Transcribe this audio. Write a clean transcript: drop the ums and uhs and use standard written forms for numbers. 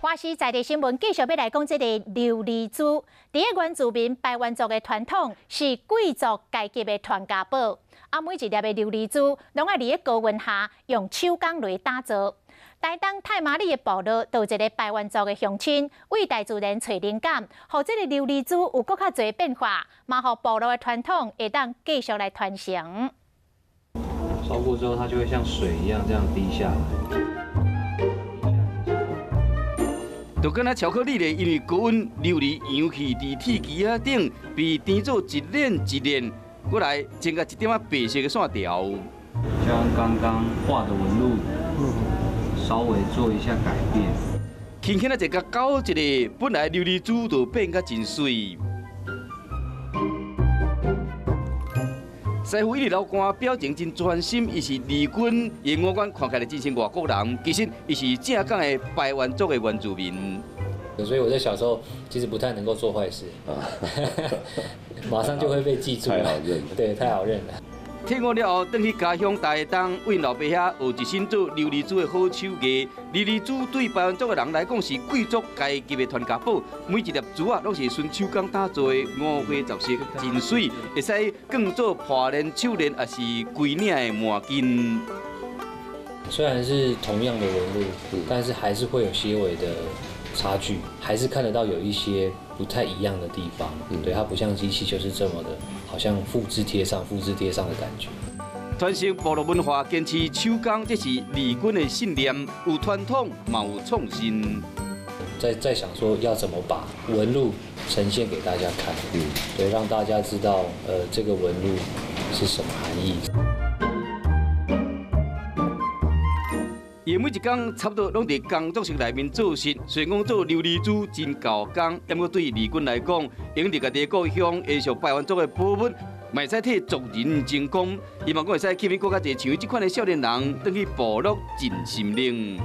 華視在地新聞繼續欲來講這个琉璃珠，佇个原住民排灣族的傳統是貴族階級的傳家寶。啊，每一粒的琉璃珠攏愛佇咧高溫下用手工來打造。台東太麻里的部落，就有一个排灣族的鄉親，為大自然揣靈感，予這个琉璃珠有閣較濟變化，嘛予部落的傳統會當繼續來傳承。燒過之後，它就會像水一樣這樣滴下來。就敢若巧克力咧，因為高溫琉璃氧氣佇鐵機仔頂被煎做一鏈一鏈，過來增加一點仔白色的線條。將剛剛畫的紋路稍微做一下改變。輕輕仔一共攪一下，本來琉璃珠就變甲真媠。師傅一直流汗，表情真專心。伊是李軍，伊五官看起來真像外國人，其實伊是正港的排灣族的原住民。所以我在小時候其實不太能夠做壞事，馬上就會被記住。太好認，對，太好認了。退伍了後，轉去家鄉台東，為老爸遐學一身做琉璃珠的好手藝。琉璃珠對排灣族的人來講是貴族階級的傳家寶，每一粒珠仔攏是純手工打造的，五花十色，真媠，會使當做破鏈、手鏈，抑是規領的麻巾。雖然是同樣的紋路，但是還是會有些微的差距，還是看得到有一些不太一樣的地方。對，它不像機器，就是這麼的，好像複製貼上、複製貼上的感覺。傳承部落文化，堅持手工，這是李軍的信念。有傳統，嘛有創新。在想說要怎麼把紋路呈現給大家看，對，讓大家知道，這個紋路是什麼含義。伊每一工差不多攏佇工作室內面做事，雖然講做琉璃珠真猴工，不過對李軍來講，用佇家己故鄉延續排灣族的寶物，嘛會使替族人爭光。希望講會使吸引閣較濟像伊這款的少年人，轉去部落盡心靈。